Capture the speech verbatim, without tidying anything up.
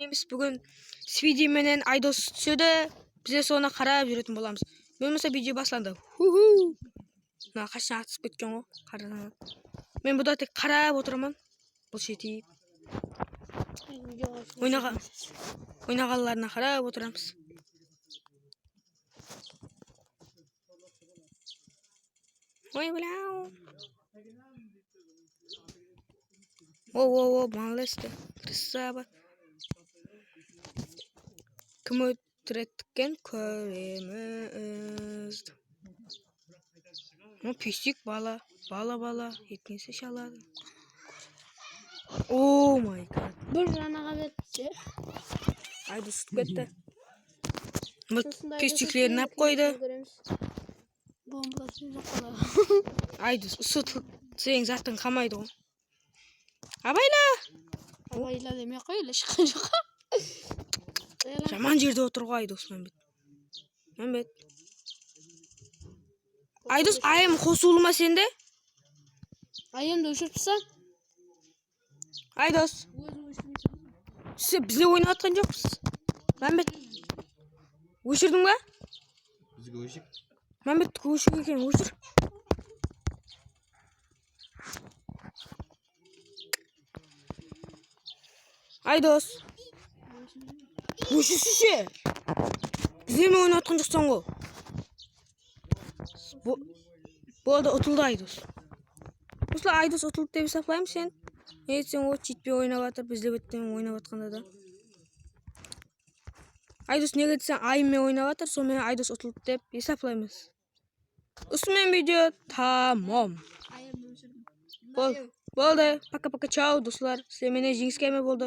Biz búgin Spidi menen Aydos túsedi. Bizler sonı qarap júretin bolamız. Men bolsa video baslandı. Huhu. Mına qashan atısıp ketken ǵoy. Qarasań. Men buda tek qarap otıraman. Bul shetiyip. Oynaǵan, oynaǵanlarına qarap otıramız. Oy, bláu. О, о, о, молодец ты. Красава. Kim óltiredi eken, kóremiz. O, pisik bala. Bala, bala. Etkense shaladı. Oh my god. Bir janaǵa beripti. Aydos utıp ketti. Bul pisiklerin alıp qoydı. Bomba sıyırıp qaladı. Aydos, usı seniń zatıń qalmaydı ǵoy. Abayla! Abayla demey-aq qoy, ele shıqqan joq. Jaman jerde otır ǵoy Aydos, Mámbet. Mámbet. Aydos, ayım qosıwlı ma sende? Ayımdı óshirip tasla. Aydos. Siz bizle oynap atqan joqsız. Mámbet. Óshirdiń ba? Bizge óshik. Mámbet, óshik eken, óshir. Aydos. Óshirshi. Bizle me oynap atqan joqsań ǵo? Bo-, boldı, utıldı Aydos. Usıla Aydos utıldı dep esaplaymız sen. Nege deseń, o chitpe oynap atır, bizle betten oynap atqanda da. Aydos nege deseń, ayımmen oynap atır, sonıń menen Aydos utıldı dep esaplaymız. Usınıń menen video tamam. Bol-, boldı. Paka-paka, chau, doslar. Sizler menen Jeńis Gamer boldı.